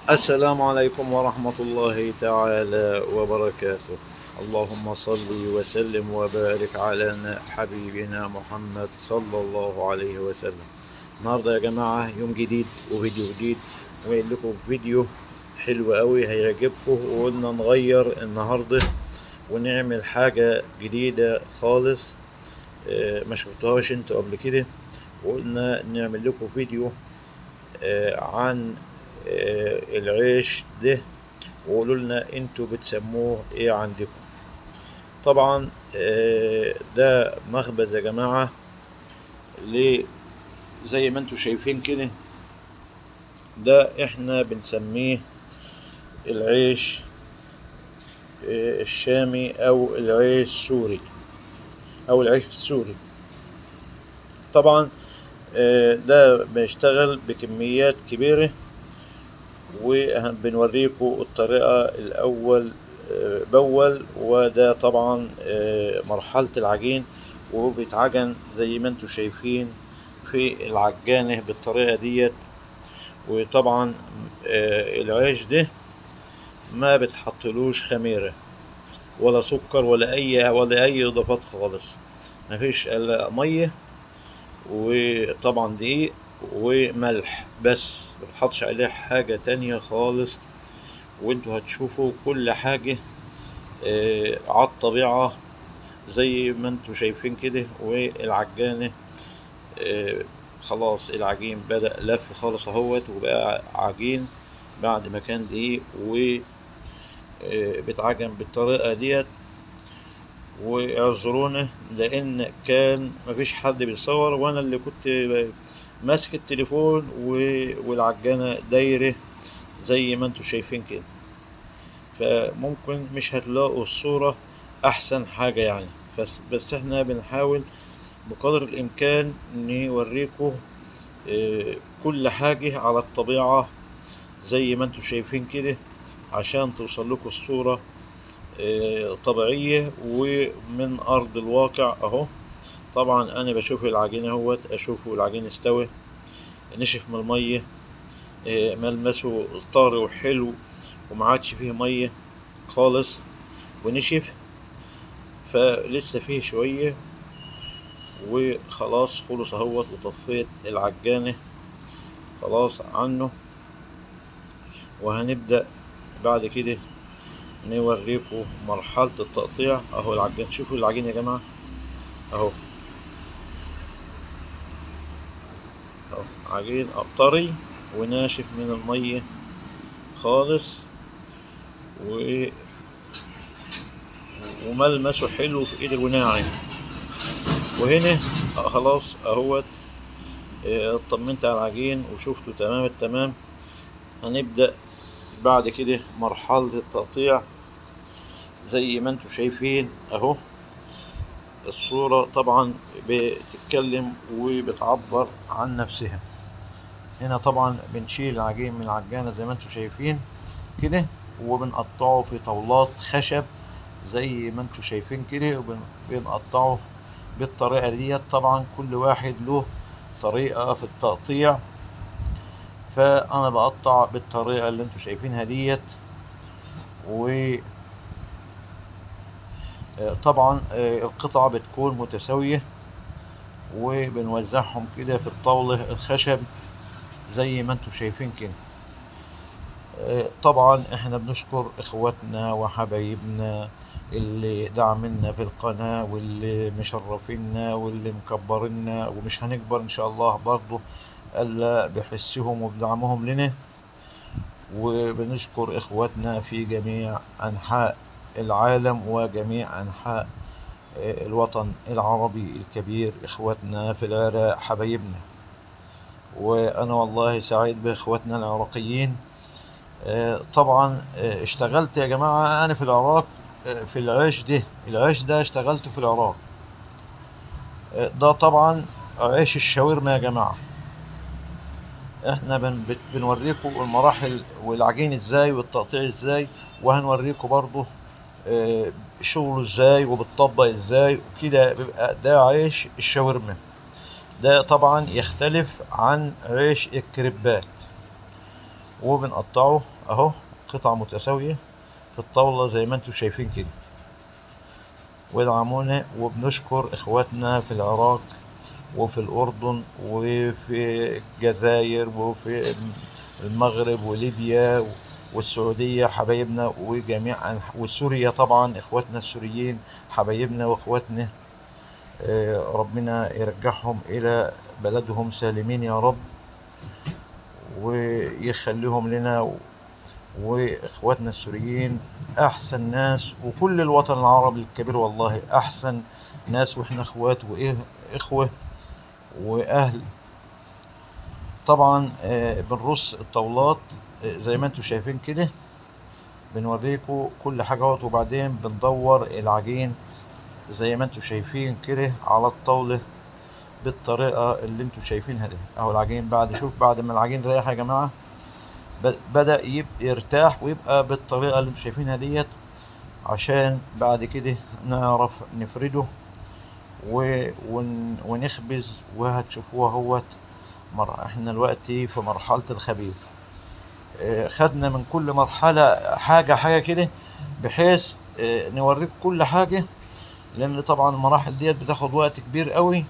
السلام عليكم ورحمة الله تعالى وبركاته. اللهم صل وسلم وبارك على حبيبنا محمد صلى الله عليه وسلم. النهارده يا جماعة يوم جديد وفيديو جديد، وجايب لكم فيديو حلو قوي هيعجبكم، وقلنا نغير النهارده ونعمل حاجة جديدة خالص ما شفتوهاش انتوا قبل كده، وقلنا نعمل لكم فيديو عن العيش ده، وقولوا لنا انتوا بتسموه ايه عندكم. طبعا ده مخبز يا جماعة، ليه زي ما انتوا شايفين كده، ده احنا بنسميه العيش الشامي او العيش السوري او العيش السوري. طبعا ده بيشتغل بكميات كبيرة، وبنوريكم الطريقة الأول بأول. وده طبعا مرحلة العجين، وبيتعجن زي ما انتم شايفين في العجانة بالطريقة ديت. وطبعا العيش ده ما بتحطلوش خميرة ولا سكر ولا أي إضافات خالص، مفيش إلا مية وطبعا دقيق وملح بس، ما بتحطش عليه حاجة تانية خالص. وانتوا هتشوفوا كل حاجة على الطبيعة زي ما انتوا شايفين كده. والعجانة خلاص العجين بدأ لف خالص اهوت، وبقى عجين بعد ما كان دقيق، و بيتعجن بالطريقة ديت. واعذرونا لان كان مفيش حد بيصور، وانا اللي كنت ماسك التليفون والعجانة دايرة زي ما انتوا شايفين كده، فممكن مش هتلاقوا الصورة احسن حاجة يعني، بس احنا بنحاول بقدر الامكان نوريكم كل حاجة على الطبيعة زي ما انتوا شايفين كده، عشان توصل لكم الصورة طبيعية ومن ارض الواقع اهو. طبعا انا بشوف العجين اهوت، اشوفه العجين استوى، نشف من المية، ملمسه طري وحلو وما عادش فيه مية خالص ونشف، فلسه فيه شوية وخلاص خلص اهوت. وطفيت العجانة خلاص عنه، وهنبدأ بعد كده نوريكم مرحلة التقطيع اهو. العجين، شوفوا العجين يا جماعة اهو، اهو عجين طري وناشف من المية خالص، وملمسه حلو في ايدك وناعم. وهنا خلاص اهوت، اطمنت على العجين وشفته تمام التمام. هنبدأ بعد كده مرحلة التقطيع زي ما انتم شايفين اهو. الصورة طبعا بتتكلم وبتعبر عن نفسها. هنا طبعا بنشيل العجين من العجانة زي ما انتم شايفين كده، وبنقطعه في طاولات خشب زي ما انتم شايفين كده، وبنقطعه بالطريقة ديت. طبعا كل واحد له طريقة في التقطيع، فأنا بقطع بالطريقة اللي انتم شايفينها ديت. و طبعا القطعة بتكون متساوية، وبنوزعهم كده في الطاولة الخشب زي ما انتم شايفين كده. طبعا احنا بنشكر اخواتنا وحبايبنا اللي دعمنا في القناة، واللي مشرفينا، واللي مكبرنا، ومش هنكبر ان شاء الله برضو الا بحسهم وبدعمهم لنا. وبنشكر اخواتنا في جميع انحاء العالم وجميع انحاء الوطن العربي الكبير، اخواتنا في العراق حبايبنا. وانا والله سعيد باخواتنا العراقيين. طبعا اشتغلت يا جماعة انا في العراق، في العيش ده، العيش ده اشتغلته في العراق. ده طبعا عيش الشاورما يا جماعة. احنا بنوريكم المراحل والعجين ازاي والتقطيع ازاي، وهنوريكم برضو شغله ازاي وبتطبق ازاي وكده. بيبقى ده عيش الشاورما. ده طبعا يختلف عن عيش الكريبات. وبنقطعه اهو قطع متساوية في الطاولة زي ما انتم شايفين كده. وادعمونا، وبنشكر اخواتنا في العراق وفي الاردن وفي الجزائر وفي المغرب وليبيا والسعودية حبايبنا، وجميع وسوريا طبعا، اخواتنا السوريين حبايبنا واخواتنا، ربنا يرجعهم الى بلدهم سالمين يا رب، ويخليهم لنا. واخواتنا السوريين احسن ناس، وكل الوطن العربي الكبير والله احسن ناس، واحنا اخوات واخوة واهل. طبعا بنرص الطاولات زي ما انتم شايفين كده، بنوريكم كل حاجة اهوت، وبعدين بندور العجين زي ما انتم شايفين كده على الطاولة بالطريقة اللي انتم شايفينها دي اهو. العجين بعد، شوف بعد ما العجين رايح يا جماعة، بدأ يرتاح ويبقى بالطريقة اللي انتم شايفينها ديت، عشان بعد كده نعرف نفرده ونخبز، وهتشوفوها اهوت. احنا دلوقتي في مرحلة الخبيز، خدنا من كل مرحلة حاجة حاجة كده، بحيث نوريكم كل حاجة، لأن طبعا المراحل ديت بتاخد وقت كبير قوي.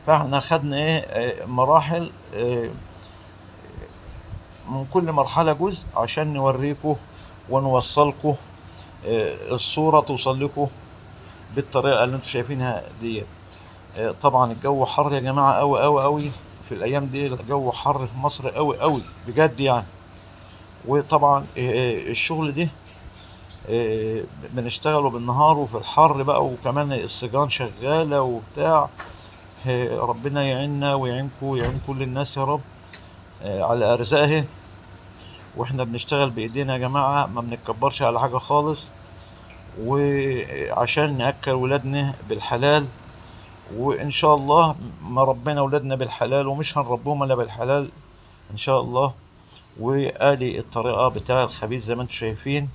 فاحنا خدنا مراحل، من كل مرحلة جزء، عشان نوريكم ونوصلكم، الصورة توصل لكم بالطريقة اللي انتم شايفينها ديت. طبعا الجو حر يا جماعة قوي قوي قوي في الأيام دي، الجو حر في مصر قوي قوي بجد يعني. وطبعا الشغل ده، بنشتغله بالنهار وفي الحر بقى، وكمان السجان شغالة وبتاع. ربنا يعيننا ويعينكم ويعين كل الناس يا رب، على أرزاقه. واحنا بنشتغل بإيدينا يا جماعة، ما بنتكبرش على حاجة خالص، وعشان نأكل ولادنا بالحلال، وإن شاء الله ما ربنا ولادنا بالحلال، ومش هنربيهم إلا بالحلال إن شاء الله. وآدي الطريقة بتاع الخبيز زي ما انتم شايفين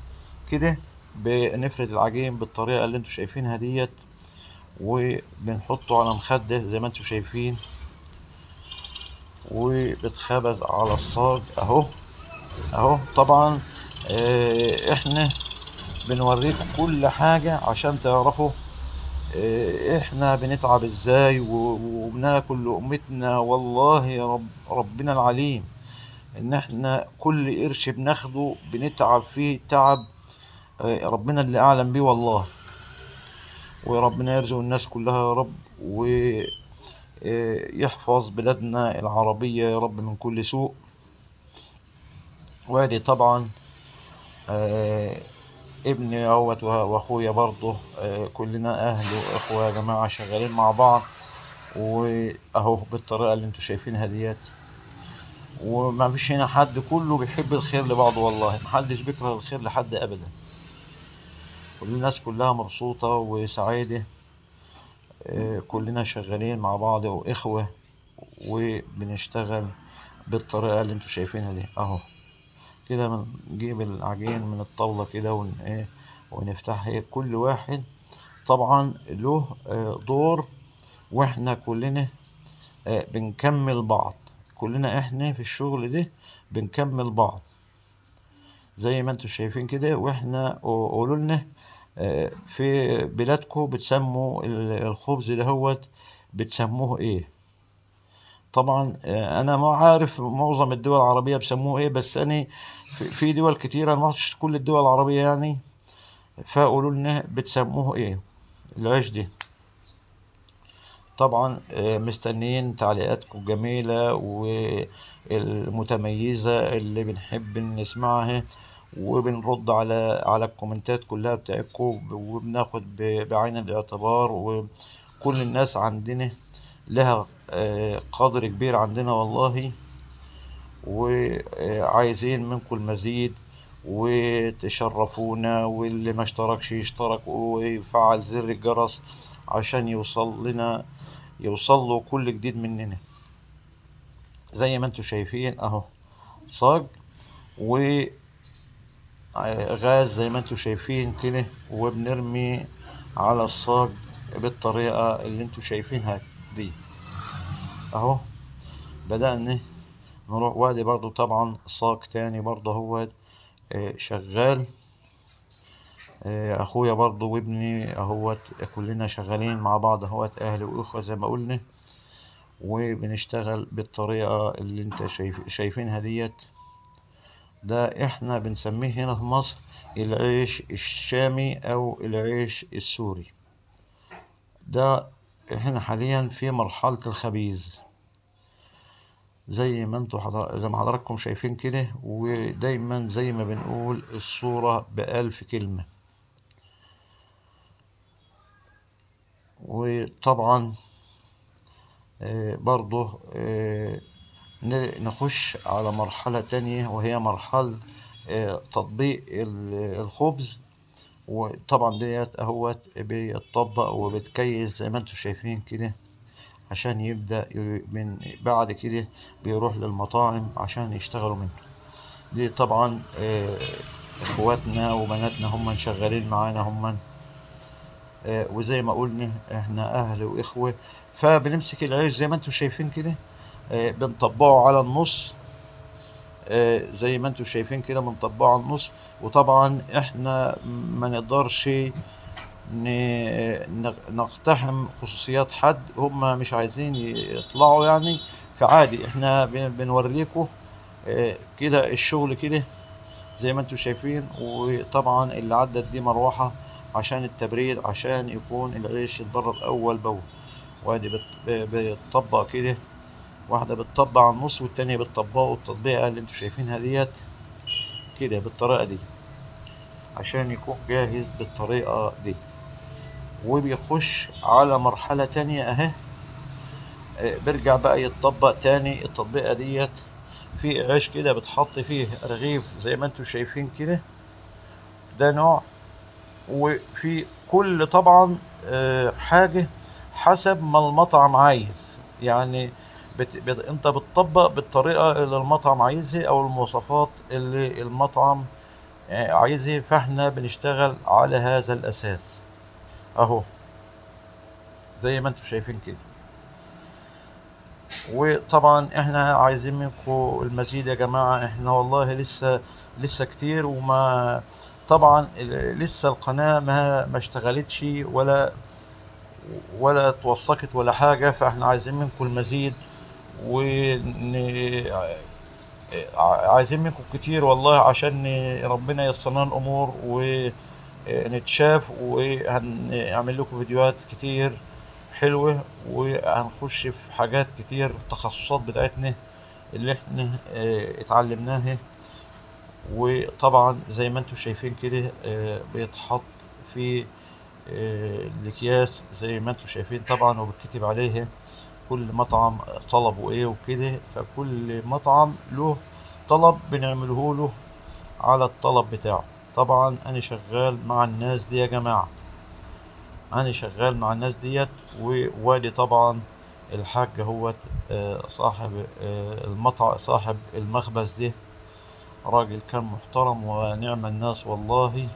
كده، بنفرد العجين بالطريقة اللي انتم شايفينها ديت، وبنحطه على مخدة زي ما انتم شايفين، وبتخبز على الصاج اهو اهو. طبعا، احنا بنوريكم كل حاجة عشان تعرفوا، احنا بنتعب ازاي وبناكل لقمتنا. والله يا رب، ربنا العليم ان احنا كل قرش بناخده بنتعب فيه تعب، ربنا اللي اعلم بيه والله. وربنا يرزق الناس كلها يا رب، ويحفظ بلادنا العربية يا رب من كل سوء. وادي طبعا، ابني اهوت واخويا برضه، كلنا اهل واخوه يا جماعة شغالين مع بعض، واهو بالطريقة اللي انتوا شايفينها ديت. وما فيش هنا حد، كله بيحب الخير لبعضه والله، محدش بيكره الخير لحد ابدا، كل الناس كلها مبسوطة وسعيدة، كلنا شغالين مع بعض واخوة، وبنشتغل بالطريقة اللي انتوا شايفينها دي اهو كده. بنجيب العجين من الطاولة كده ونفتحها. كل واحد طبعا له دور، واحنا كلنا بنكمل بعض، كلنا احنا في الشغل ده بنكمل بعض زي ما انتم شايفين كده. واحنا قولوا لنا، في بلادكم بتسموا الخبز دهوت بتسموه ايه؟ طبعا، انا ما عارف معظم الدول العربية بيسموه ايه، بس انا في دول كتيرة، ما اعرفش كل الدول العربية يعني، فقولوا لنا بتسموه ايه العيش ده. طبعا، مستنيين تعليقاتكم الجميلة والمتميزة اللي بنحب نسمعها، وبنرد على الكومنتات كلها بتاعتكم، وبناخد بعين الاعتبار. وكل الناس عندنا لها قدر كبير عندنا والله، وعايزين منكم المزيد وتشرفونا، واللي ما اشتركش يشترك ويفعل زر الجرس عشان يوصل له كل جديد مننا. زي ما انتم شايفين اهو صاج وغاز زي ما انتم شايفين كده، وبنرمي على الصاج بالطريقة اللي انتم شايفينها دي اهو. بدأنا نروح. وادي برضو طبعا صاج تاني برضو هو شغال. اخويا برضو وابني اهوت، كلنا شغالين مع بعض اهوت، اهل واخوة زي ما قلنا، وبنشتغل بالطريقة اللي انت شايفينها ديت. ده احنا بنسميه هنا في مصر العيش الشامي او العيش السوري. ده احنا حاليا في مرحلة الخبيز زي ما انتوا زي ما حضراتكم شايفين كده. ودايما زي ما بنقول الصورة بألف كلمة. وطبعا برضه نخش على مرحلة تانية، وهي مرحلة تطبيق الخبز. وطبعا ديت اهوت بيتطبق وبتكيس زي ما انتم شايفين كده، عشان يبدأ من بعد كده بيروح للمطاعم عشان يشتغلوا منه. دي طبعا اخواتنا وبناتنا هم شغالين معانا هم، وزي ما قلنا احنا اهل واخوة. فبنمسك العيش زي ما انتم شايفين كده، بنطبقه على النص، زي ما انتم شايفين كده بنطبقه على النص. وطبعا احنا ما نقدرش نقتحم خصوصيات حد، هم مش عايزين يطلعوا يعني، فعادي احنا بنوريكم كده الشغل كده زي ما انتم شايفين. وطبعا اللي عدت دي مروحة عشان التبريد، عشان يكون العيش يتبرد اول باول. وادي بيتطبق كده، واحدة بتطبق على النص والتانية بتطبقه التطبيقة اللي انتم شايفينها ديت كده بالطريقة دي، عشان يكون جاهز بالطريقة دي. وبيخش على مرحلة تانية اهي، بيرجع بقى يتطبق تاني التطبيقة ديت. في عيش كده بتحط فيه رغيف زي ما انتم شايفين كده، ده نوع. وفي كل طبعا حاجة حسب ما المطعم عايز، يعني انت بتطبق بالطريقة اللي المطعم عايزها او المواصفات اللي المطعم عايزها، فاحنا بنشتغل على هذا الاساس اهو زي ما انتم شايفين كده. وطبعا احنا عايزين منكم المزيد يا جماعة، احنا والله لسه كتير، وما طبعا لسه القناة ما اشتغلتش ولا اتوثقت ولا حاجة، فاحنا عايزين منكم المزيد، عايزين منكم كتير والله، عشان ربنا ييسر لنا الامور ونتشاف، وهنعمل لكم فيديوهات كتير حلوة، وهنخش في حاجات كتير التخصصات بتاعتنا اللي احنا اتعلمناها. وطبعا زي ما انتم شايفين كده، بيتحط في الاكياس زي ما انتم شايفين طبعا، وبتكتب عليها كل مطعم طلبه ايه وكده، فكل مطعم له طلب بنعمله له على الطلب بتاعه. طبعا انا شغال مع الناس دي يا جماعة، انا شغال مع الناس ديت. ووالي طبعا الحاج هو صاحب المطعم، صاحب المخبز ده، راجل كان محترم ونعم الناس والله،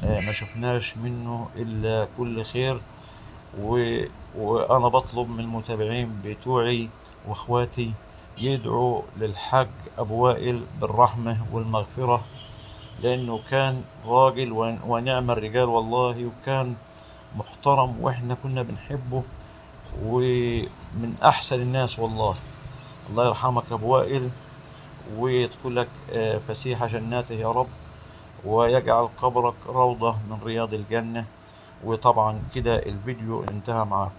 ما شفناش منه الا كل خير. وانا بطلب من المتابعين بتوعي واخواتي يدعوا للحاج ابو وائل بالرحمة والمغفرة، لانه كان راجل ونعم الرجال والله، وكان محترم واحنا كنا بنحبه، ومن احسن الناس والله. الله يرحمك يا ابو وائل، ويدخلك فسيح جناته يا رب، ويجعل قبرك روضة من رياض الجنة. وطبعا كده الفيديو انتهى معاكم.